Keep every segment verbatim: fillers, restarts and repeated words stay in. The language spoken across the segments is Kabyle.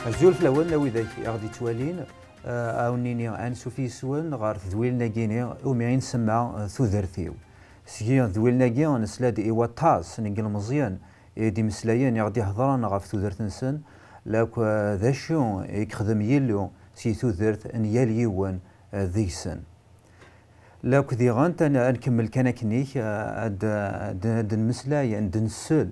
Azul fell-awen a widak i ɣ-d-ittwalin, eh, a wen-nini ansuf yis-wen ɣer tedwilin-agi-ni umi i nsemma, eh, tudert-iw. Seg tedwilin-agi nesla-d i waṭas n yilmeẓyen i d-imeslayen i ɣ-d-ihedṛen ɣef tudert-nsen, lakk, eh, d acu i yexdem Yillu si tudert n yal yiwen, eh, deg-sen. Lakk diɣen, ad n-, ad nkemmel kan akken-ik, eh, ad, ad, ad nmeslay, ad d-nsel,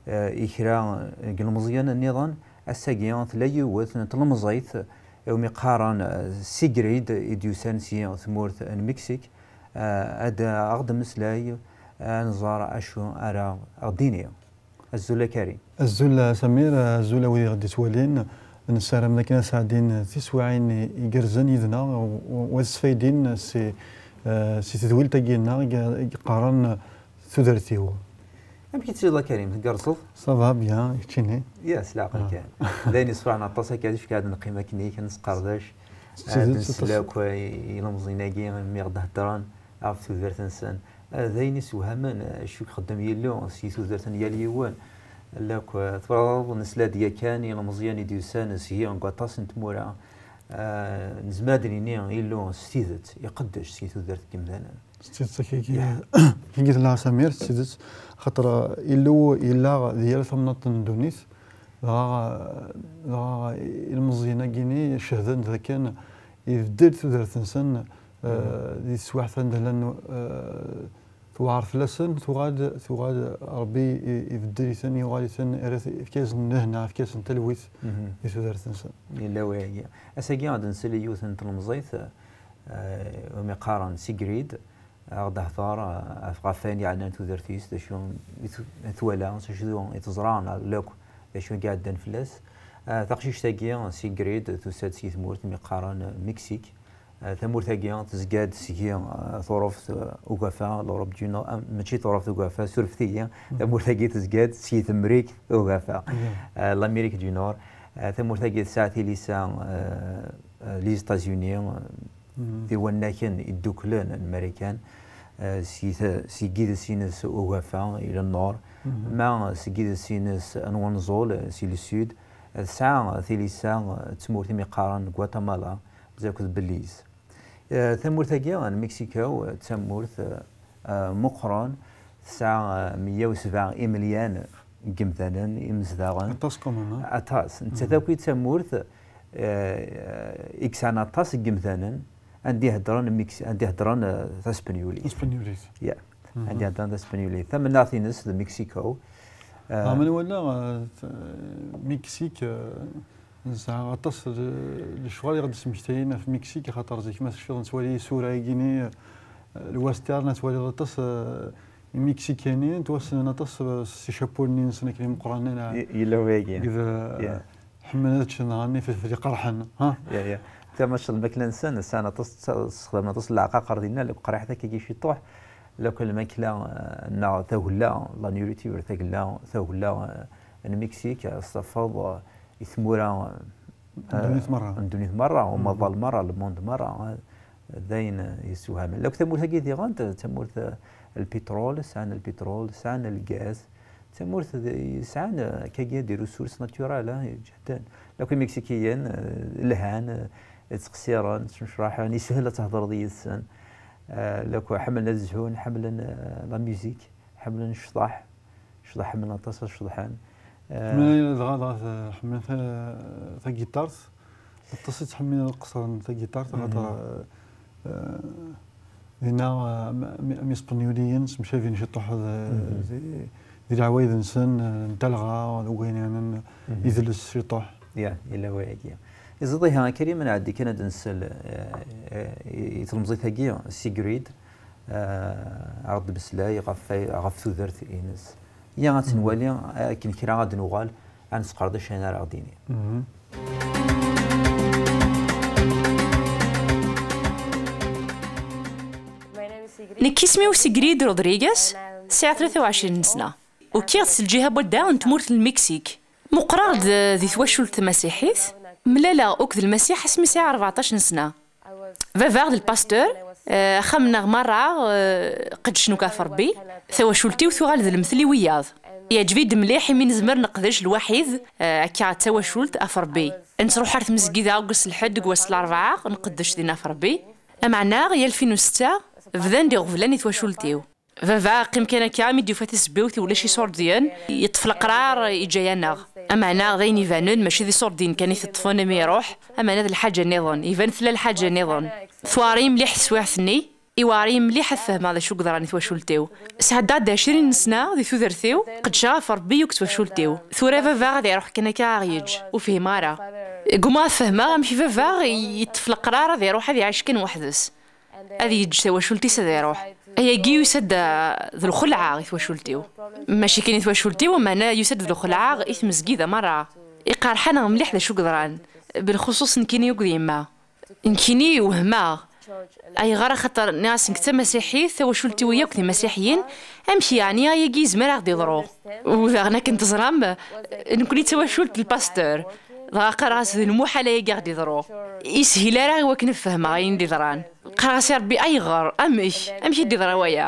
eh, i kra n yilmeẓyen nniḍen. Ass-agi, tella yiwet n tlemẓit, eh, umi qqaren, eh, Sigrid, i d-yusan si tmurt n Miksik, eh, ad aɣ-d-mmeslay, ad nẓer acu ara aɣ-d-tini. Azul a Karim. Azul a Samir, azul a wid i ɣ-d-ittwalin. Nessaram d akken ad sɛeddin tiswiɛin igerrzen yid-neɣ, u, u ad sfaydin si, eh, si tedwilt-agi-nneɣ i, i yeqqaren tudert-iw. Amek i tesliḍ a Karim, tgerrzeḍ? Ça va bien, i keččini? Ya, s leɛqel kan. D ayen yessefraḥen aṭas akka, d acu ad neqqim akken-ik, ad nesqerdac, s tidet, ad nsel aṭas akk i, i yilmeẓyen-agi, mi ɣ-d-heddren ɣef tudert-nsen. Eh, d ayen isewhamen, eh, acu ixeddem Yillu si tudert n yal yiwen. Lakk, eh, twalaḍ, nesla-d yakan i yilmeẓyen i d-yusan seg waṭas n tmura. Eh, nezmer ad d-nini Yillu s tidet iqeddec si tudert n yimdanen. S tidet, akka i, ya, akka i tella a Samir, s tidet, xaṭer, eh, Yillu yella di yal tamnaḍt n ddunit, dɣa, dɣa ilmeẓyen-agi-ni cehden d akken ibeddel tudert-nsen, eh, di teswiɛt anda llan, eh, tewɛer fell-asen, tuɣal, tuɣal Ṛebbi i-, ibeddel-iten, yuɣal-iten, irra-, ifka-yasen lehna, ifka-yasen talwit di tudert-nsen. Yella wayagi. Ass-agi ad nsel i yiwet n tlemẓit, eh, umi qqaren Sigrid, ad ɣ-d-tehder, eh, ɣef, ɣef wayen yeɛnan tudert-is, d acu i t-, i twala, d acu i teẓra, neɣ lakk d acu i iɛeddan fell-as. Eh, taqcict-agi, Sigrid, tusa-d si tmurt umi qqaren Miksik. Eh, tamurt-agi tezga-d seg, eh, Tuṛuft, eh, Ugafa, l'Europe du Nord, eh, mačči Tuṛuft Ugafa, surfet-iyi, tamurt-agi tezga-d seg Temrikt Ugafa, eh, l'Amérique du Nord. Eh, tamurt-agi tesɛa tilisa, eh, eh, les États-Unis, eh, d iwannaken idduklen n Marikan, eh, si ta-, seg yides-ines ugafa, i le nord, ma seg yides-ines n wenẓul, eh, si le sud, eh, tesɛa tilisa, eh, d tmurt imi qqaren Guatemala, akked Belize. Eh, tamurt-agi n Mexico, eh, d tamurt, eh, eh, meqqren, tesɛa, eh, meyya u sebɛa imelyan n yimdanen, imezdaɣen. Aṭas quand même, hein? Aṭas. Nettat akk i d tamurt, eh, i yesɛan aṭas n yimdanen, anda i heddren Mix-, anda i heddren, eh, taspenyulit. Taspenyulit. Ya. Anda i heddren taspenyulit. Tamennaɣt-ines d Mexico. Eh, ah, ma nwala, eh, t-, Miksik, eh, Nesɛa aṭas n, n lecɣal i ɣ-d-smektayen ɣef Miksik, axaṭer zik ma tecfiḍ nettwali isura-agi-ni, eh, lwestern, ad twaliḍ aṭas, eh, Imiksikyanen, ttwassnen aṭas, eh, s icapunen-nsen akken imeqqranen, eh, i-, yella wayagi. Deg, eh, ḥemmlen ad ččen dɣa ifelfel iqerḥen, ha? Ya, ya. Tamacalt lmakla-nsen, sɛan aṭas, ssexdamen aṭas n leɛqaqer dinna, la qerriḥet akkagi ciṭuḥ, la lmakla, eh, neɣ tagella, la nourriture, tagella, tagella, eh, n Miksik, eh, s tafeḍ, eh, i tmura, n ddunit merra, n ddunit merra, umaḍal merra, le monde merra, d ayen yessewhamen. Lakk tamurt-agi diɣen, d tamurt, eh, lpitrul, sɛan lpitrul, sɛan lgaz, d tamurt d-, yesɛan, eh, akkagi des ressources naturelles, eh, iǧehden. Lakk Imiksikiyen, eh, lhan, eh, ttqesiren, ttmecraḥen, yeshel ad thedreḍ yid-sen. Eh, lakk ḥemmlen ad zhun, ḥemmlen, eh, la musique, ḥemmlen ccḍeḥ. Cḍeḥ, ḥemmlen aṭas ad ceḍḥen. Eh, ḥemmlen dɣa, dɣa t-, ḥemmlen ta-, tagiṭart. Aṭas i ttḥemmilen ad qeṣṣren tagiṭart, axaṭer, eh, dinna, eh, am, am, am Ispenyuliyen, ttemcabin ciṭuḥ d, di, di leɛwayed-nsen, eh, n talɣa, d wayen yeɛnan idles ciṭuḥ. Ya, yella wayagi. Iẓeḍ iha, Karim, ad nɛeddi kan ad nsel, eh, eh, i, i tlemẓit-agi, Sigrid, eh, ad ɣ-d-meslay ɣef, ɣef tudert-ines. Ya, ad tt-nwali, akken kra ad nuɣal, ad nesqerdec ayen ara ɣ-d-ini. Nekk isem-iw Sigrid Rodriguez, sɛiɣ tlata u ɛecrin n sna. Ukiɣ-d s lǧiha n wadda n tmurt n Lmiksik. Muqreɣ-d di twacult tamasiḥit, mlaleɣ akked Lmasiḥ asmi sɛiɣ rbeɛṭac n sna. Baba d lpasteur, eh, axxam-nneɣ merra, eh, qeddcen akk ɣef Ṛebbi, tawacult-iw tuɣal d lemtel i wiyaḍ. Yeɛǧeb-iyi-d mliḥ imi nezmer neqdec lwaḥid, eh, akka d tawacult ɣef Rebbi. Nettruḥ ar tmezgida deg wass n lḥedd, deg wass n larebɛa, nqeddec dinna ɣef Rebbi. Ameɛna, yal alfin u setta, bdan-d iɣeblan i twacult-iw. Baba, qqim kan akka, mi d-yufa tisebbiwt, ulac iṣurdiyen, yeṭṭef leqrar, yeǧǧa-yaneɣ. Ameɛna, d ayen ibanen, mačči d iṣurdiyen kan i t-ṭṭfen imi iruḥ, ameɛna d lḥaǧa nniḍen, iban tella lḥaǧa nniḍen. Tuɛer-iyi mliḥ teswiɛt-nni, iweɛer-iyi mliḥ ad fehmeɣ d acu yeḍran i twacult-iw. Sɛeddaɣ-d ɛecrin n sna di tudert-iw, qeddceɣ ɣef Rebbi akked twacult-iw. Tura baba ad iruḥ kan akka ad aɣ-yeǧǧ, ur fhimeɣ ara. Ggumaɣ ad fehmeɣ amek baba yeṭṭef leqrar ad iruḥ ad iɛic kan weḥd-s. Ad yeǧǧ tawacult-is ad iruḥ. Ayagi yusa-d, uh, d lxelɛa i twacult-iw. Mačči kan i twacult-iw, meɛna yusa-d d lxelɛa i tmezgida merra. Iqerḥ-aneɣ mliḥ d acu yeḍran. Belxuṣuṣ nekkini akked yemma. Nekkini wehmeɣ. Ayɣer? Axaṭer nniɣ-as nekk d tamasiḥit, tawacult-iw yakk d imasiḥiyen, amek yeɛni ayagi yezmer ad aɣ-d-yeḍru? U daɣen akken teẓram, nekkni d tawacult n lpasteur. Dɣa qqareɣ-as d lmuḥal ayagi aɣ-d-yeḍru. Yeshil ara i wakken ad fehmeɣ ayen d-yeḍran. Qqareɣ-as i Rebbi ayɣer? Amek? Amek i d-yeḍra waya?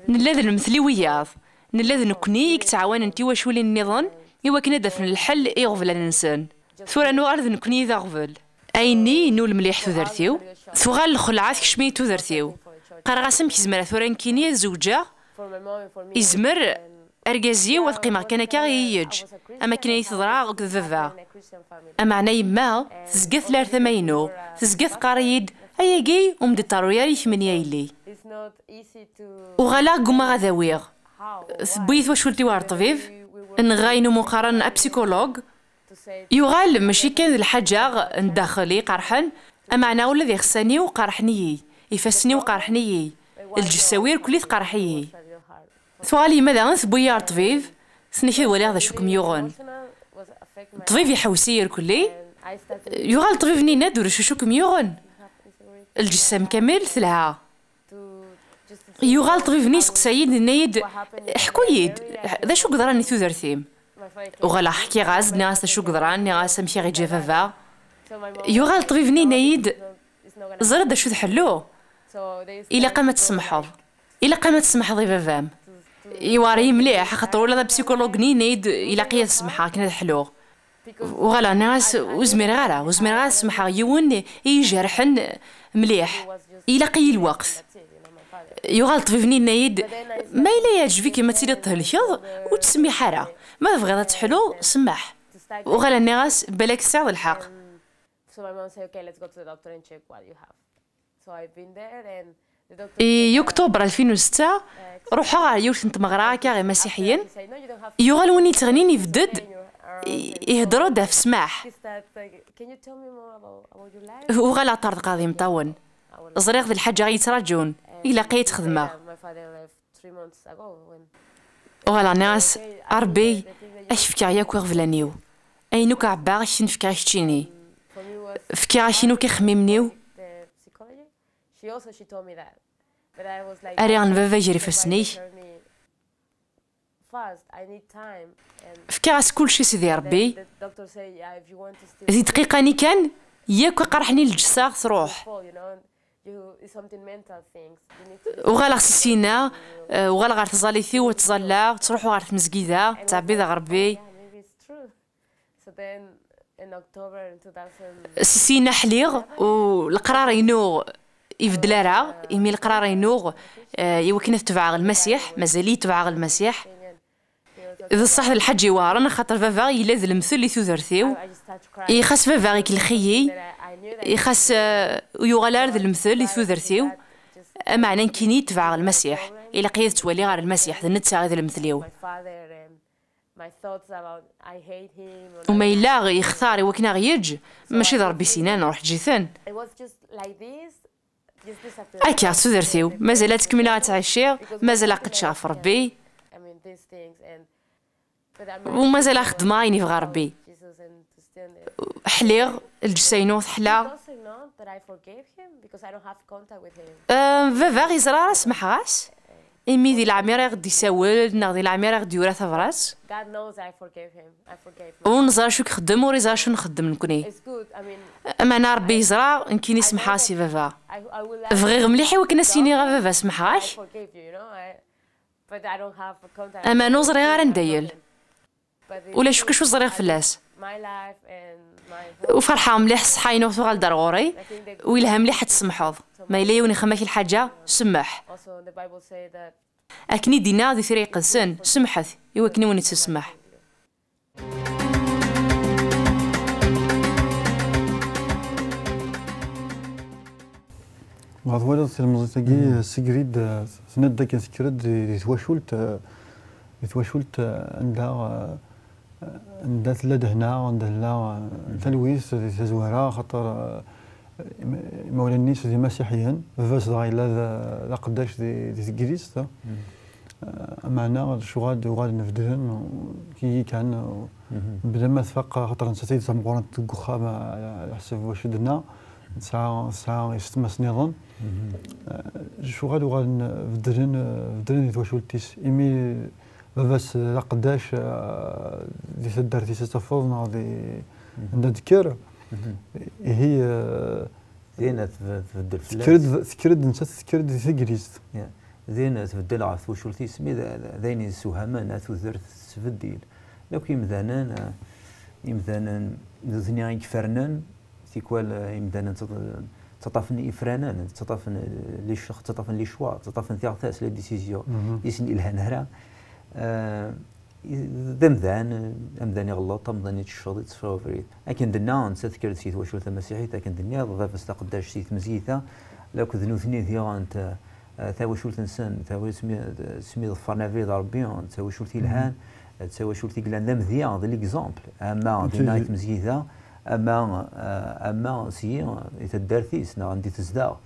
Nella d lemtel i wiyaḍ. Nella d nekkni i yettɛawanen tiwaculin nniḍen i wakken ad d-afen lḥel i iɣeblan-nsen. Tura nuɣal d nekkni i d aɣbel. Ayenni inul mliḥ tudert-iw, tuɣal lxelɛa tekcem-iyi tudert-iw. Qqareɣ-as amek zemreɣ tura nekkini ad zewǧeɣ? Izmer argaz-iw ad qqimeɣ kan akka i yi-yeǧǧ, am akken ay teḍra akked baba. Ameɛna yemma tezga tella ar tama-inu, tezga teqqar-iyi-d, ayagi ur m-d-iṭerru ara i kemmini a yelli. Uɣaleɣ ggumaɣ ad awiɣ. Tewwi-yi twacult-iw ɣer ṭṭbib, neɣ ayen umi qqaren apsikulug. Yuɣal mačči kan d lḥaǧa n daxel i iqerḥen, ameɛna ula d iɣessan-iw qerḥen-iyi, ifassen-iw qerḥen-iyi, lǧessa-w irkelli tqerḥ-iyi. Tuɣal yemma daɣen tewwi-yi ɣer ṭṭbib, tenna-k ad waliɣ d acu kem-yuɣen. Ṭṭbib iḥewwes-iyi irkelli, yuɣal ṭṭbib-nni yenna-d ulac acu kem-yuɣen. Lǧessa-m kamel telha. Yuɣal ṭṭbib-nni yesteqsa-yi-d, yenna-yi-d, ḥku-yi-d, d acu yeḍran i tudert-im? Uɣaleɣ ḥkiɣ-as, nniɣ-as d acu yeḍran, nniɣ-as amek i ɣ-iǧǧa baba. Yuɣal ṭṭbib-nni yenna-yi-d, ẓriɣ d acu d ḥellu. Ilaq-am ad tsemḥeḍ. Ilaq-am ad tsemḥeḍ i baba-m. Iweɛer-iyi mliḥ, axaṭer ula d apsikulug-nni yenna-yi-d, ilaq-iyi ad semḥeɣ akken ad ḥluɣ. Uɣaleɣ nniɣ-as, ur zmireɣ ara, ur zmireɣ ara ad semḥeɣ yiwen i ijerḥen mliḥ. Ilaq-iyi lweqt. Yuɣal ṭṭbib-nni yenna-yi-d, ma yella yeɛǧeb-ikem ad tiliḍ thelkeḍ, ur ttsemmiḥ ara. Ma tebɣiḍ ad teḥluḍ, semmeḥ. Uɣaleɣ nniɣ-as, balak tesɛiḍ lḥeqq. So my mom said, "Okay, let's go to the doctor and check what you have." So I've been there and the doctor I Oktober alfin u setta, ruḥeɣ ɣer yiwet n tmeɣra akka ɣer imasiḥiyen. Yuɣal win yettɣennin ibedd, ihedder-d ɣef ssmaḥ. Uɣaleɣ ṭṭerḍqeɣ d imeṭṭawen. Ẓriɣ d lḥaǧa i yettraǧun, ilaq ad tt-xedmeɣ. Uɣaleɣ nniɣ-as, a Rebbi, ad k-fkeɣ yakk iɣeblan-iw. Ayen akk ɛebbaɣ, ad k-ten-fkeɣ keččini. Fkiɣ-ak-in akk ixemmimen-iw. Ariɣ n baba gar ifassen-ik. Fkiɣ-as kullec i Sidi Rebbi. Di dqiqa-nni kan, yakk aqerḥ-nni n lǧessa truḥ. Uɣaleɣ si sina, eh, uɣaleɣ ɣer tẓallit-iw, ttẓallaɣ, ttruḥuɣ ɣer tmezgida, ttɛebbideɣ Rebbi. Si sina ḥliɣ, u leqrar-inu ibeddel ara, imi leqrar-inu, eh, i wakken ad tebɛeɣ Lmasiḥ, mazal-iyi tebɛeɣ Lmasiḥ. D ṣṣeḥ d lḥaǧa iweɛren, axaṭer baba yella d lemtel i tudert-iw. Ixas baba ikellex-iyi, ixas, eh, ur yuɣal ara d lemtel i tudert-iw. Ameɛna nekkini tebɛeɣ Lmasiḥ. Ilaq-iyi ad ttwaliɣ ɣer Lmasiḥ, d netta i d lemtel-iw. U ma yella yextar i wakken aɣ-yeǧǧ, mačči d Rebbi s-yennan ruḥ eǧǧ-iten. Akka, d tudert-iw. Mazal ad tt-kemmleɣ ad ttɛiciɣ, mazal ad qedceɣ ɣef Rebbi. U mazal ad xeddmeɣ ayen yebɣa Rebbi. Ḥliɣ, lǧessa-inu teḥla. Ah, baba ur yeẓri ara semḥeɣ-as, imi di leɛmir i ɣ-d-isawel, neɣ di leɛmir i ɣ-d-yura tabrat. Ur neẓri acu i ixeddem, ur yeẓri acu nxeddem nekkni. Ameɛna Rebbi yeẓra, nekkini semḥeɣ-as i baba. Bɣiɣ mliḥ i wakken ad s-iniɣ a baba semḥeɣ-ak. Ameɛna ur ẓriɣ ara anda yell. Ulac akk acu ẓriɣ fell-as. Uferḥeɣ mliḥ ṣṣeḥḥa-inu tuɣal-d ar ɣur-i. U yelha mliḥ ad tsemḥeḍ. Ma yella yiwen ixemmem-ak lḥaǧa, semmeḥ. Akken i d-inna di Tira Iqedsen, semḥet, i wakken i wen-ittsesmeḥ. Ma twalaḍ tilemẓit-agi, Sigrid, eh, tenna-d akken tekker-d di, di twacult, eh, di twacult, eh, anda, eh, anda tella Dehna, anda tella, eh, talwit di tazwara, axaṭer, eh, im-, imawlan-is d imasiḥiyen, baba-s dɣa yella d, d aqeddac di, di teglizt. Eh, ameɛna lecɣal uɣalen beddlen, kigi kan, bla ma tfaq, axaṭer nettat i d tameqqrant deg uxxam, eh, ɛla ḥsab wacu d-tenna, tesɛa, tesɛa isetma-s nniḍen. Eh, lecɣal uɣalen beddlen, eh, beddlen di twacult-is. Imi baba-s d aqeddac, eh, di taddart-is ad tafeḍ, neɣ di anda d-tekker, ihi, eh, Din ad tb-, tbeddel fell-as. Tekker-d, tekker-d nettat, tekker-d di teglizt. Ya. Din tbeddel ɣef twacult-is, mi d, d ayen yessewhamen, a tudert tettbeddil. Lakk imdanen, eh, imdanen d nutni i ifernen, tikwal, eh, imdanen ttaṭ-, ttaṭṭafen ifranen, ttaṭṭafen, eh, les ch-, ttaṭṭafen les choix, ttaṭṭafen tiɣtas, les décisions, i sen-ilhan hra. Eh, d amdan, amdan iɣelleḍ, amdan ittecceḍ, itteffeɣ ubrid. Akken d-nniɣ, nettat tekker-d si twacult tamasiḥit, akken d-nniɣ, baba-s d aqeddac si tmezgit-a, lakk d nutni diɣen, eh, tawacult-nsen, tawa-, asmi, asmi ḍefren abrid n Ṛebbi, d tawacult yelhan, d tawacult i yellan d amedya, d l'exemple, ama dinna i tmezgit-a, ama, eh, ama si, i taddart-is, neɣ anda i tezdeɣ,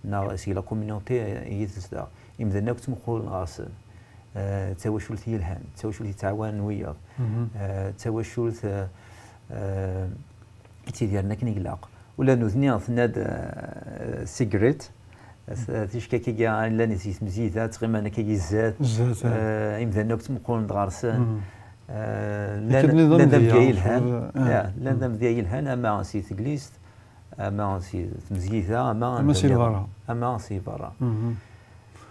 neɣ si la communauté i tezdeɣ. Imdanen akk ttmuqulen ɣer-sen. Eh, d tawacult yelhan, d tawacult yettɛawanen wiyaḍ, eh, d tawacult, eh, eh, yettidiren akken i ilaq. Ula d nutni, tenna-d, eh, Sigrid, eh, ticki-agi llan si tmezgit-a, ttɣiman akkagi zdat, eh, imdanen akk ttmuqulen-d ɣer-sen. Eh, llan, llan d amedya yelhan, ya, llan d amedya yelhan, ama si teglizt, ama si tmezgit-a, ama si berra. Ama si berra.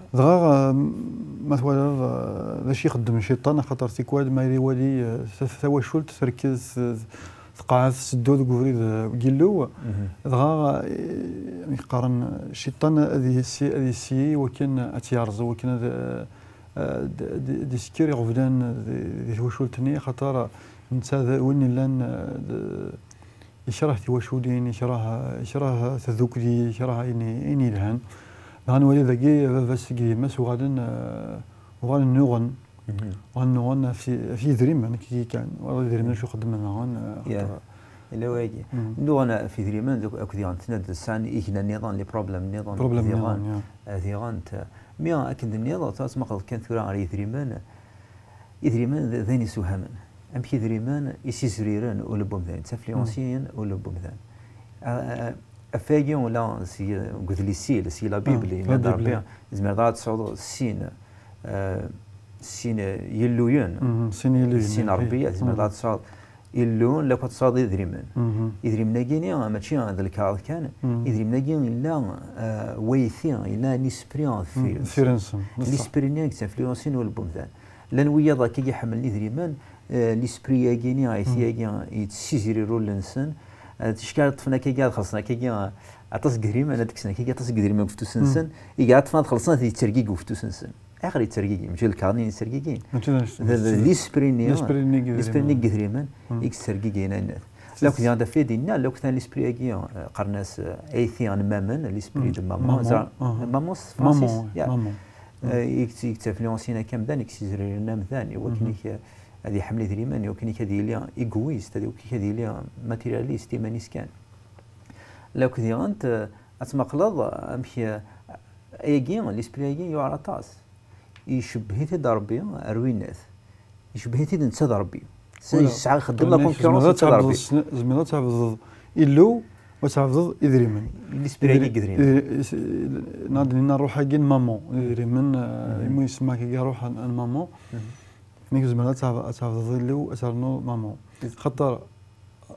Dɣa, eh, ma twalaḍ, eh, d acu ixeddem cciṭan, axaṭer tikwal ma yella iwali, eh, ta-, tawacult terkez, eh, tqeɛɛed, tetteddu deg ubrid, eh, n Yillu, dɣa, eh, amek qqaren, cciṭan ad yessi-, ad yessi i wakken ad tt-yerẓ, i wakken ad, eh, ad, ad, ad isker iɣeblan di, di twacult-nni, axaṭer netta d win yellan, eh, d, yekreh tiwaculin, yekreh, yekreh tadukli, yekreh ayen, ayen yelhan. Dɣa nwali dagi baba-s akked yemma-s uɣalen, eh, uɣalen nnuɣen. Uɣalen nnuɣen ɣef, ɣef yidrimen, akkagi kan. Wala idrimen acu xeddmen daɣen, eh, axaṭer. Yella wayagi. Nnuɣen ɣef yidrimen, d ak-, akked diɣen tenna-d sɛan igna nniḍen, les problèmes nniḍen. Problèmes nniḍen, ya. Diɣen, eh, diɣen, t-, mi akken d-nniḍen, ttmaqleḍ kan tura ɣer yidrimen, Idrimen d, d ayen yessewhamen. Amek idrimen i ssizriren ul n wemdan, ttafliɣensiyen ul n wemdan. A, a, ɣef wayagi ula si, deg udlis-il, si la Bible, yenna-d Rebbi, tzemreḍ ad tesɛuḍ sin, eh, sin yilluyen, sin yilluyen, sin Rebbi, tzemreḍ ad tesɛuḍ Illu, lakk ad tesɛuḍ idrimen. Idrimen-agi-ni mačči d lkaɣeḍ kan, idrimen-agi yella, eh, wayti, yella l'esprit deffir-nsen. L'esprit-nni i yettafliɣensin ul n wemdan. Llan wiyaḍ akkagi ḥemmlen idrimen, eh, l'esprit-agi-ni, ayt-agi, yettessizrir ul-nsen. Eh, ticki ad ṭṭfen akkagi, ad xellṣen akkagi, eh, aṭas n yidrimen, ad kksen akkagi aṭas n yidrimen deg uftus-nsen, igi ad ṭṭfen ad xellṣen, ad yettergigi uftus-nsen. Ayɣer yettergigi? Mačči d lkaɣeḍ-nni yettergigin. Mačči d acu. D l'esprit-nni, l'esprit-nni n yidrimen i yettergigin ayen. Lakk diɣen d afid inna, lakk tan l'esprit-agi, eh, qqaren-as, eh, ayti n maman, l'esprit de maman. Maman, aha. Maman s tefransist, ya. Maman, eh, i yett-, i yettafliɣensin akka amdan, i yessizriren amdan, i wakken ad iḥemmel idrimen, i wakken ad yili égoïste, i wakken ad yili matérialiste, iman-is kan. Lakk diɣen, eh, ad tmaqleḍ, eh, amek, eh, ayagi, l'esprit-agi yuɛer aṭas. Icebbeh-it-id Ṛebbi ar winnat. Icebbeh-it-id netta d Ṛebbi. Yesɛa, ixeddem la concurrence netta d Ṛebbi. Tzemreḍ ad tɛebdeḍ Illu, u ad tɛebdeḍ idrimen. L'esprit-agi n yidrimen. Neɣ ad d-nini ṛṛuḥ-agi n maman, idrimen, eh, imi isemma-k-agi ṛṛuḥ n, n maman. Nekk zemreɣ ad tɛeb-, ad tɛebdeḍ Illu, ad ternuḍ maman. Xaṭer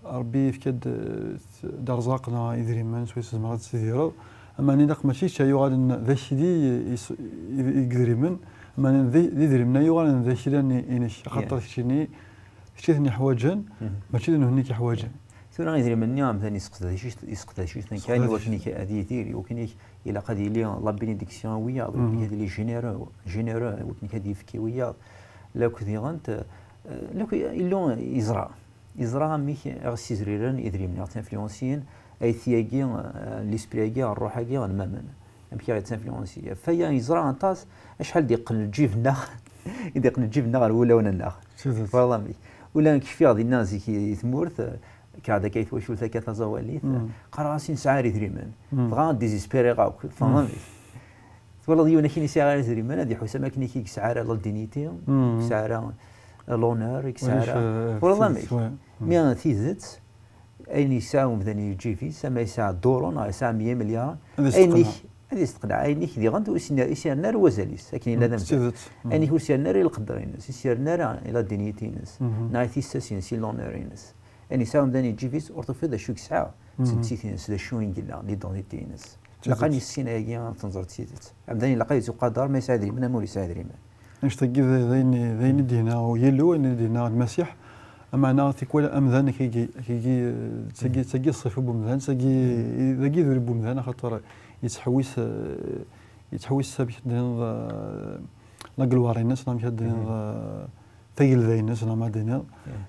Ṛebbi yefka-d, eh, d arẓaq neɣ idrimen, swayes tzemreḍ ad tidireḍ. Ameɛna ilaq mačči kečč ay yuɣalen d akli i, i, i, i yidrimen, ameɛna d, d idrimen ay yuɣalen d aklan i, inek, axaṭer keččini Kečč i ten-iḥwaǧen, mačči d nutni i k-iḥwaǧen. Tura idrimen-nni amdan yesseqdec-it, yesseqdec-iten kan i wakken ad yidir, i wakken ilaq ad yili la bénédiction i wiyaḍ, i wakken ad yili généreux, généreux, i wakken ad yefk i wiyaḍ. Lakk diɣen, eh, lakk Illu yeẓra. Yeẓra amek i ɣ-ssizriren idrimen, i ɣ-tt-influensiyen, ayt-agi, eh, l'esprit-agi, ṛṛuḥ-agi, n mamen. Amek i ɣ-ittinfluensi. Ɣef waya yeẓra aṭas acḥal d-iqqen lǧib-nneɣ, i d-iqqen lǧib-nneɣ ɣer wulawen-nneɣ. Twalaḍ amek? Ula kfiɣ dinna zik i tmurt, eh, kkreɣ-d akka i twacult akka taẓawalit, qqareɣ-as i nesɛa ara idrimen. Dɣa désespérer akk, tfehmeḍ amek? Twalaḍ yiwen akin yesɛa ara idrimen, ad iḥus am akken i yesɛa ara la dignité, yesɛa ara l'honneur, i yesɛa ara, twalaḍ amek? Mi tidet, ayen yesɛa umdan i lǧib-is, ama yesɛa dduru neɣ yesɛa meyya imelyaren, ayen-ik ad yesteqneɛ, ayen-ik diɣen ur s-yerni ara wazal-is, akken yella d amdan. Ayen-ik ur s-yerni ara i lqedder-ines, ur s-yerni ara i la dignité-ines, neɣ i tissas-ines, i l'honneur-ines. Ayen yesɛa umdan i lǧib-is ur tufiḍ d acu i yesɛa, d tmetti-ines, d acu i yella, l'identité-ines. Ilaq ad nissin ayagi ad tenẓer d tidet. Amdan ilaq ad yettuqader ma yesɛa idrimen ama ur yesɛi idrimen. Annect-agi d d ayen d ayen i d-yenna Yillu, ayen i d-yenna Lmasiḥ. Ameɛna tikwal amdan akagi, akagi, eh, d tagi, d tagi ṣṣifa n umdan, d tagi, dagi d ur n umdan, axaṭer yettḥewwis, eh, yettḥewwis amek ad d-tiniḍ, eh, la gloire-ines, neɣ amek ad d-tiniḍ, eh, tagelda-ines, neɣ ma d-tiniḍ.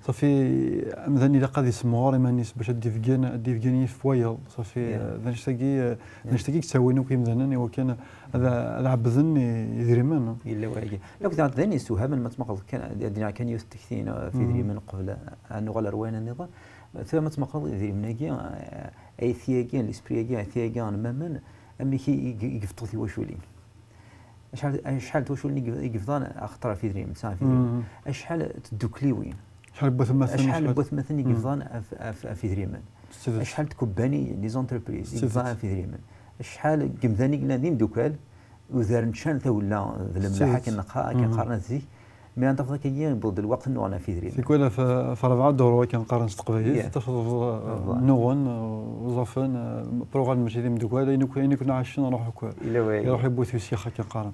Safi, amdan ilaq ad yessemɣer iman-is bac ad d-ibeggen, ad d-ibeggen yif wayeḍ. Safi, eh, d annect-agi, eh, d annect-agi i yettawin akk imdanen i wakken ad, ad ɛebbden i, idrimen. Yella wayagi. Akk d ayen yessewhamen ma tmaqleḍ kan, ad d-iniɣ kan yiwet n tekti, eh, ɣef idrimen qbel ad nuɣal ar wayen nniḍen. Tura ma tmaqleḍ idrimen-agi, eh, ayt-agi, l'esprit-agi, ayt-agi n mamen, amek i, i, i yebṭu tiwaculin. Acḥal, acḥal n twaculin i yeb-, i yebḍan axaṭer ɣef idrimen, ɣef idrimen. Acḥal n tdukliwin. Acḥal n watmaten, acḥal n watmaten i yebḍan ɣef, ɣef, ɣef idrimen. Acḥal n tkubbaniyin, les entreprises, i yebḍan ɣef idrimen. Acḥal n yemdanen i yellan d imdukal, udaren ččan tawla d lemleḥ, akken neqqa-, akken qqaren at zik. Mi ara tafeḍ akkagi, yewweḍ-d lweqt nnuɣen ɣef idrimen. Tikwal ɣef, ɣef rebɛa duru akken qqaren s teqbaylit, tafeḍ, uh, nnuɣen, uh, uẓafen, uh, pruɣal mačči d imdukal, ayen akk, ayen akk nɛaccen, ruḥ akk. Yella wayagi. Iruḥ iwwi-t usyax akken qqaren.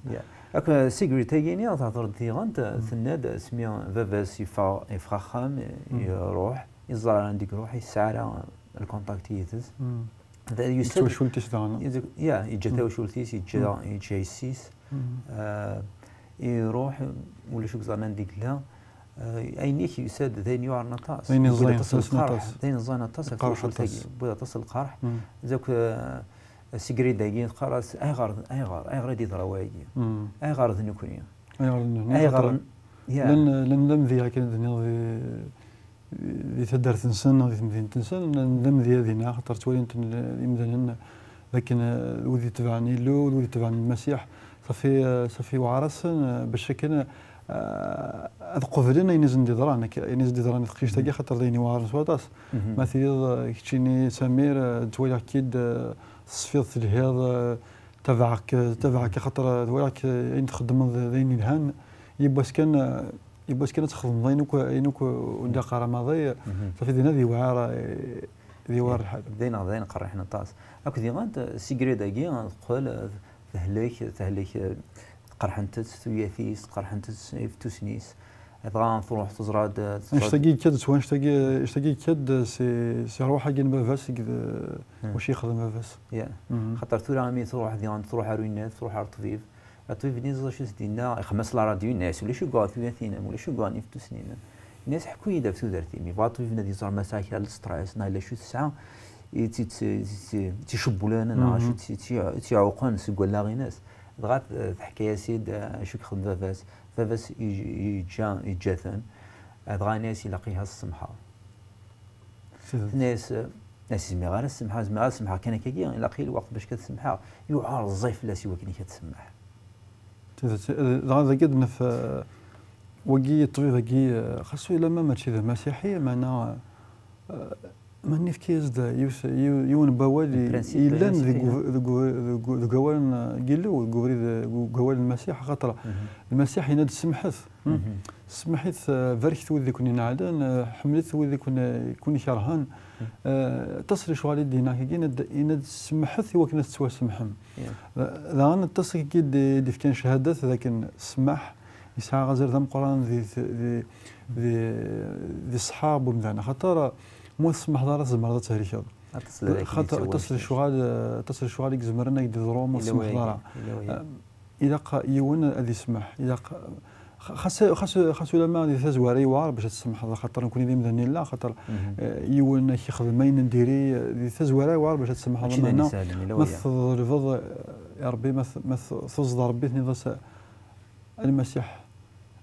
Akk, uh, Sigrid-agi-nni, tehder-d diɣen, tenna-d, asmi baba-s yeffeɣ, yeffeɣ axxam, iruḥ, iẓra anda i iruḥ, yesɛa ara lkontakt yid-s. Yettwacult-is daɣen. Ya, yeǧǧa tawacult-is, yeǧǧa, yeǧǧa yessi-s. Eh, iruḥ, ulac ur yeẓran anda i yella. Eh, ayen-ik yusa-d d ayen yuɛren aṭas. D ayen iẓẓayen aṭas lqerḥ, d ayen iẓẓayen aṭas ɣef tawacult-agi. Yewwi-d aṭas lqerḥ. Dak, eh, Sigrid-agi teqqar-as, "Ayɣer, ayɣer, ayɣer i d-yeḍra wayagi? Ayɣer d nekni?" Ayɣer d nekni? Ayɣer? Llan, llan d amedya akken ad d-nniɣ di, di taddart-nsen neɣ di temdint-nsen, d amedya dinna, axaṭer ttwalin-ten imdanen d akken, eh, d wid itebɛen Illu, d wid itebɛen Lmasiḥ. Safi, eh, safi yewɛer-asen, eh, bac akken, eh, ad qeblen ayen i sen-d-iḍran, ayen i sen-d-iḍran i teqcict-agi, axaṭer d ayen iweɛren s waṭas. Ma tiliḍ, eh, keččini Samir, eh, ttwaliɣ-k-id, eh, tesfiḍ, telhiḍ, eh, tabaɛek, tabaɛek, axaṭer, eh, twalaɣ-k, eh, ayen txeddmeḍ d, d ayen yelhan. Yiwwas kan, eh, yiwwas kan ad txedmeḍ ayen akk, ayen akk ur d-iqqar amaḍi, safi dinna ad yewɛer, eh, ad yewɛer lḥal. D ayen, d ayen qerriḥen aṭas. Akk diɣen, Sigrid-agi, teqqel, eh, tehlek, tehlek, eh, qerḥent-tt tuyat-is, qerḥent-tt ifettusen-is. Dɣa truḥ teẓra-d, teẓra-d. Annect-agi yekka-d s wanect-agi, annect-agi yekka-d si, si rrwaḥ-agi n baba-s, i d, wacu yexdem baba-s. Ya. Xaṭer tura imi truḥ diɣen, truḥ ar winna, truḥ ar ṭṭbib. Aṭbib-nni ẓẓ acu s-d-yenna, ixem-as la radio, yenna-as, "Ulac ugar tuyat-inem, ulac ugar n ifettusen-inem." Yenna-as, "Ḥku-yi-d ɣef tudert-im." Yebɣa ṭṭbib-nni ad yeẓer ma tesɛa kra n stress, neɣ yella acu tesɛa i tt-, i tt-, i tt-, i tt-icewwlen, neɣ acu i tt-, i tt-, i tt-iɛuqen seg wallaɣ-ines. Dɣa, eh, teḥka-yas-id, eh, acu i yexdem baba-s. Baba-s i-, i-, yeǧǧa, yeǧǧa-ten. Eh, dɣa yenna-yas, "Ilaq-iyi ad s-semḥeɣ." Tenna-yas, eh, "Ur s-zmireɣ ara ad s-semḥeɣ, zmireɣ ad s-semḥeɣ kan akkagi, ilaq-iyi lweqt bac ad s-semḥeɣ." Yuɛer ẓẓay fell-as i wakken ad s-semḥeɣ. Tidet, eh, dɣa dagi ad naf, eh, wagi, ṭṭbib-agi, eh, xas ulamma mačči d amasiḥi, meɛna, eh, Ma nefka-yas-d yiwet, yiw-, yiwen n wawal i-, yellan deg u-, deg u-, deg u-, deg wawal n, n Yillu, deg ubrid, deg wawal n Lmasiḥ, axaṭer Lmasiḥ yenna-d: "Semḥet." Semḥet, eh, barket wid i ken-ineɛlen, eh, ḥemmlet wid i ken-, i ken-ikerhen. Eh, aṭas n lecɣal i d-yenna akkagi, yenna-d, yenna-d: "Semḥet i wakken ad tettwasemḥem." Da-, daɣen aṭas akkagi i d-, i d-ifkan cchadat d akken ssmaḥ, Yesɛa azal d ameqqran di, di, di, di ṣṣeḥḥa n umdan, axaṭer ma ur tsemmeḥeḍ ara tzemreḍ ad thelkeḍ. Aṭas n lɛibad i Xaṭer aṭas n yettwawsen. Lecɣal, aṭas n lecɣal i izemren ad k-d-iḍru ma ur Yella tsemmeḥeḍ wayagi, ara. Yella wayagi. Eh, ilaq yiwen ad ismeḥ, ilaq, xas, xas, xas ulamma di tazwara yewɛer bac ad tsemḥeḍ, axaṭer nekkni d imdanen nella, axaṭer, eh, yiwen ad k-ixdem ayen n diri, eh, di tazwara yewɛer bac ad tsemḥeḍ. Mačči d ayen isehlen, yella waya. Ma tḍelbeḍ, eh, i Ṛebbi, ma t-, ma t-, tuẓeḍ Ṛebbi, tenniḍ-as, eh, a Lmasiḥ,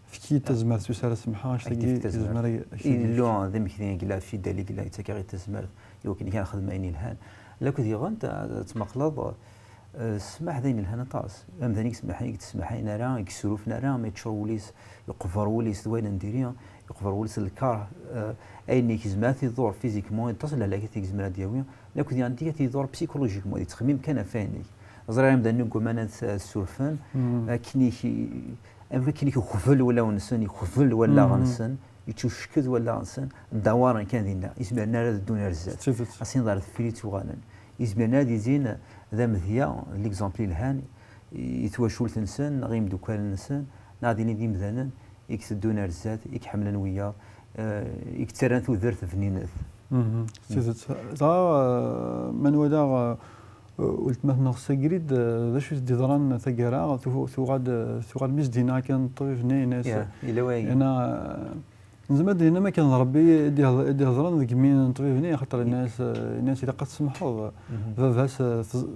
efk-iyi-d tazmert, s ara semḥeɣ, anect-agi yezmer ad k-t-id-yefk. Illu d amekdi i yella fidèle, i yella yettak-aɣ-id tazmert i wakken kan nexdem ayen yelhan. Lakked diɣen, ad tmaqleḍ, eh, ssmaḥ d ayen yelhan aṭas. Amdan i yesmaḥen, i yettsemaḥayen ara, i yesrufen ara, ma yeččur wul-is, yeqber wul-is d wayen n diri, yeqber wul-is d lkeṛh, eh, ayen i yezmer ad t-iḍur physiquement, aṭas n lehlakat i yezmer ad d-yawi, lakked diɣen ad t-iḍur psychologiquement, yettxemmim kan ɣef wayen-ik. Ẓriɣ imdanen i yuggaman ad s-, ad ssurfen, akken i k-, akken i k-, yexbel wulawen-nsen, yexbel wallaɣ-nsen, yettucekked wallaɣ-nsen, ddawaren kan dinna, izmiren ara ad ddun ar zdat. D tidet. Ad s-iniḍ ar deffir i ttuɣalen. Izmiren ad izin d amedya, d l'exemple yelhan i twacult-nsen, neɣ i yimeddukal-nsen, neɣ ad ini d imdanen i iteddun ar zdat, i iḥemmlen wiyaḍ, eh, i yettarran tudert bninet. Mhm. S tidet. Dɣa, eh, ma nwala, eh, weltma-tneɣ Sagrid, eh, d acu i s-d-yeḍran taggara, tu-, tuɣal, eh, tuɣal mi s-d-yenna kan ṭṭbib-nni, yenna-as, Ya, yella wayagi. Yenna, eh, nezmer ad d-nini akken d Ṛebbi i d-ihḍ-, i d-iheḍren deg imi n ṭṭbib-nni, axaṭer yenna-as, eh, yenna-as ilaq ad tsemḥeḍ. Mhm. Baba-s, eh, tez-,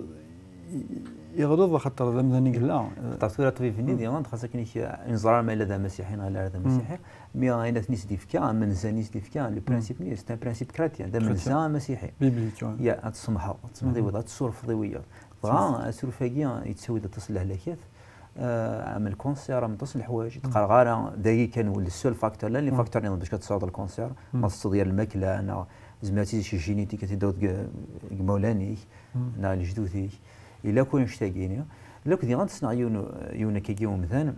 yeɣleḍ, axaṭer d amdan i yella. Axaṭer tura ṭṭbib-nni diɣen, xas akken i k-, ur neẓri ara ma yella d amasiḥi neɣ yella ara d amasiḥi, mi ayen aten i s-d-yefka, amenza-nni i s-d-yefka, le principe-nni, c'est un principe chrétien, d amenza amasiḥi. Biblique, ouais. Ya, ad tsemḥeḍ, ad tsemḥeḍ i wiyaḍ, ad tsurfeḍ i wiyaḍ. Dɣa, asuref-agi yettawi-d aṭas n lehlakat, eh, am lkanser, am aṭas n leḥwayeǧ, ur d-qqareɣ ara d agi kan, le seul facteur, llan les facteurs nniḍen bac ad tesɛuḍ lkanser, ma teṭṭseḍ yir lmakla, neɣ zemreɣ ad tt-id génétique, ad tt-id-tawiḍ deg, deg imawlan-ik, neɣ lejdud-ik. Yella akk annect-agi-ni. Lakked diɣen ssneɣ yiwen, yiwen akkagi umdan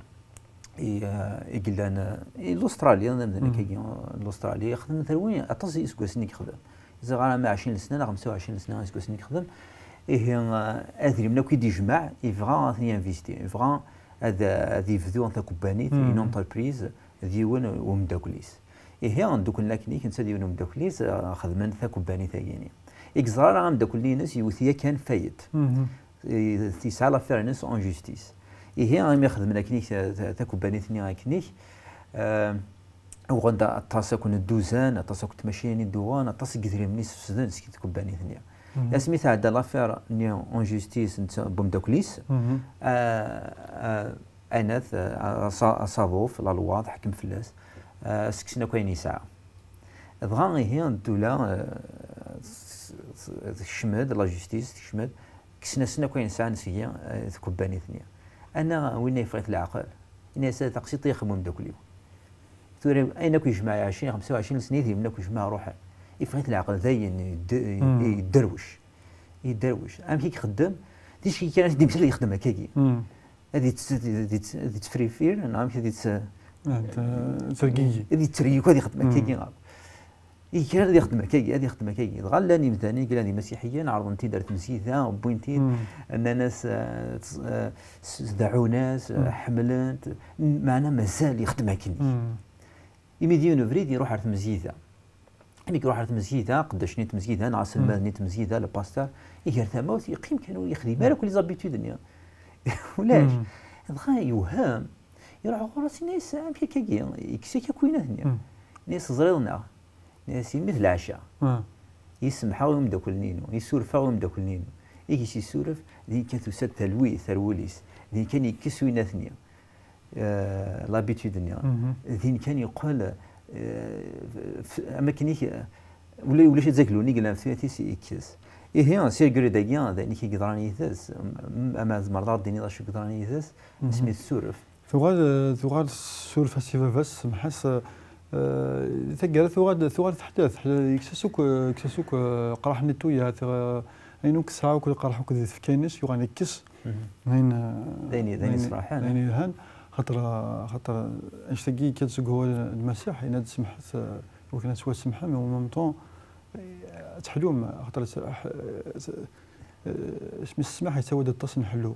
i, eh, i yellan, eh, i Lustṛali, d amdan akkagi n Lustṛali, ixdem terwi aṭas n yiseggasen i yexdem. Ẓriɣ ara ma ɛecrin lesna neɣ xemsa u ɛecrin lesna iseggasen i yexdem. Ihi, eh, adrimen akk i d-yejmeɛ, yebɣa ad ten-yinvesti, yebɣa ad, ad yebdu takubbanit, une entreprise, d yiwen umeddakel-is. Ihi, dduklen akken-ik, netta d yiwen umeddakel-is, eh, xedmen takubbanit-agi-ni. I yeẓra ara ameddakel-nni-ines yewwet yakan fayet. Mhm. I-, yesɛa l'affaire-ines en justice. Ihi, imi xedmen akken-ik, ta-, ta-, takubbanit-nni akken-ik, eh, uɣen-d aṭas akk n dduzan, aṭas akk n tmacinin i d-uɣen, aṭas n yedrimen i sfesden seg tkubbanit-nni. Mhm. Asmi tɛedda l'affaire-nni en justice n t-, n umeddakel-is, mhm, eh, eh, Anat, eh, aṣa-, asaḍuf, la loi, teḥkem fell-as, eh, sseksen akk ayen yesɛa. Dɣa ihi, ddula, eh, s-, s-, tekcem-d, la justice tekcem-d, kksen-asen akk ayen sɛan seg-i, eh, tkubbanit-nni. Ana win yeffeɣ-it leɛqel, ini-as: "A taqsiṭ i ixemmem umeddakel-iw. Tura ayen akk yejmeɛ ɛecrin, xemsa u ɛecrin sna idrimen akk yejmeɛ ruḥen." Iffeɣ-it leɛqel dayen, yed-, yedderwec. Yedderwec. Amek i ixeddem? Ticki kan ad t-id-imsel yexdem akkagi. Ad yett-, ad yett-, ad yettfrifir, neɣ amek ad yett-, ad, eh, tergigi. Ad yettergigi, ad yexdem akkagi. I kra ad yexdem akkagi, ad yexdem akkagi. Dɣa llan imdanen i yellan d imasiḥiyen, ɛerḍen-t-id ar tmezgida, wwin-t-id, nnan-as, eh, tt-, eh, s-, deɛɛun-as, eh, ḥemmlen-t, meɛna mazal yexdem akken. Imi d yiwen ubrid, iruḥ ar tmezgida. Imi iruḥ ar tmezgida, aqeddac-nni n tmezgida, neɣ aselmad-nni n tmezgida, le pasteur, iger tamawt, yeqqim kan ur yexdim ara akk les habitudes-nni. Ulac. Dɣa yewhem, iruḥ ɣur-s, yenna-yas: "Amek akkagi?" Yekkes-ak akk winat-nni. Yenna-yas: "Teẓriḍ neɣ?" Yenna-yas: "Imi d leɛca, i semḥeɣ i umeddakel-nni-inu, i surfeɣ i umeddakel-nni-inu." I s-isuref, din kan tusa-d talwit ar wul-is, din kan yekkes winat-nni. Eh, l'habitude-nni. Din kan yeqqel, eh, f-, am akken i k-, ula, ulac azaglu-nni yellan ɣef tuyat-is yekkes. Ihi, Sigrid-agi, d ayen i k-yeḍran yid-s, m-, ama tzemreḍ ad ɣ-d-tiniḍ acu yeḍran yid-s, asmi tessuref. Tuɣal, eh, tuɣal tessuref-as i baba-s, semmeḥ-as, eh, eh, taggara tuɣal, tuɣal teḥla, teḥla, yekkes-as akk, yekkes-as akk, eh, aqraḥ-nni n tuyat, eh, ayen akk tesɛa akk, aqraḥ akk di tfekka-ines, yuɣal yekkes. Ayen, eh, d ayen, d ayen yesraḥen, d ayen yelhan, xaṭer, xaṭer annect-agi yekka-d seg wawal n Lmasiḥ, yenna-d: "Semḥet, eh, i wakken ad ttwasemḥem", et en même temps, eh, ad teḥlum, xaṭer, eh, Isem-is ssmaḥ yettawi-d aṭas n ḥellu.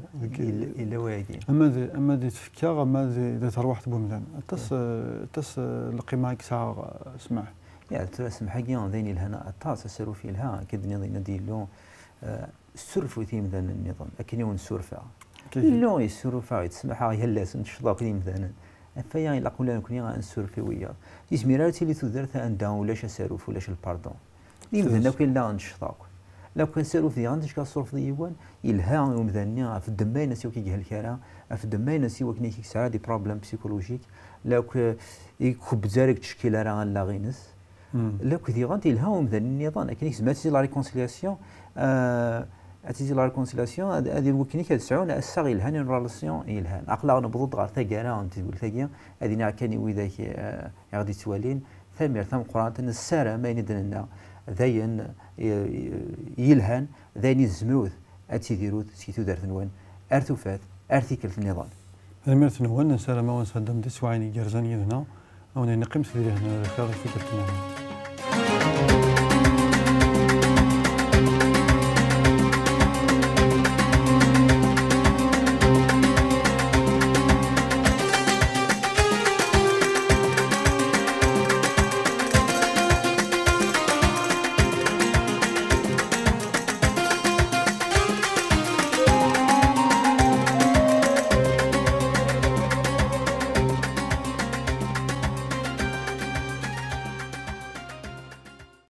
Yella wayagi. Ama d tfekka, ama d terwiḥt n wemdan. Aṭas, aṭas n lqima i yesɛa ssmaḥ. Ya, tura ssmaḥ-agi d ayen yelhan aṭas, asaruf yelha, akka d-nniḍ yenna-d Yillu, ssurfet imdanen nniḍen akken i wen-ssurfeɣ. Yillu yessuruf-aɣ-id, ssmaḥ-aɣ yal ass, ncceḍ akk d imdanen. Ɣef waya ilaq ula d nekkni ad nessuref i wiyaḍ. Yezmir ara tili tudert anda ulac asaruf, ulac lpardun. D imdanen akk yella ncceḍ akk. Lakk asaruf diɣen ticka tessurfeḍ yiwen, yelha i umdan-nni ɣef ddemma-ines i ur k-igelk ara, ɣef ddemma-ines i wakken i k-yesɛa des problèmes psychologiques, lakk ikkebbez ara, ur yettcekkil ara allaɣ-ines. Lakk diɣen yelha umdan nniḍen akken i yezmer ad tili la réconciliation, ad tili la réconciliation, ad iwakken ad sɛun assaɣ yelhan, une relation yelhan. Aql-aɣ newweḍ-d ɣer taggara n tedwilt-agi. Ad iniɣ kan i widak i ɣ-d-yettwalin, tanemmirt tameqqrant, nessaram ayen i d-nenna d ayen yelhan, d ayen i tzemrut ad tidirut seg tudert-nwen ar tufat, ar tikkelt nniḍen. Tanemmirt-nwen, nessaram ad wen-sɛeddim tiswiɛin igerrzen yid-neɣ, ad wen-iniɣ qqimet di lehna d lxir i tikkelt-nniḍen.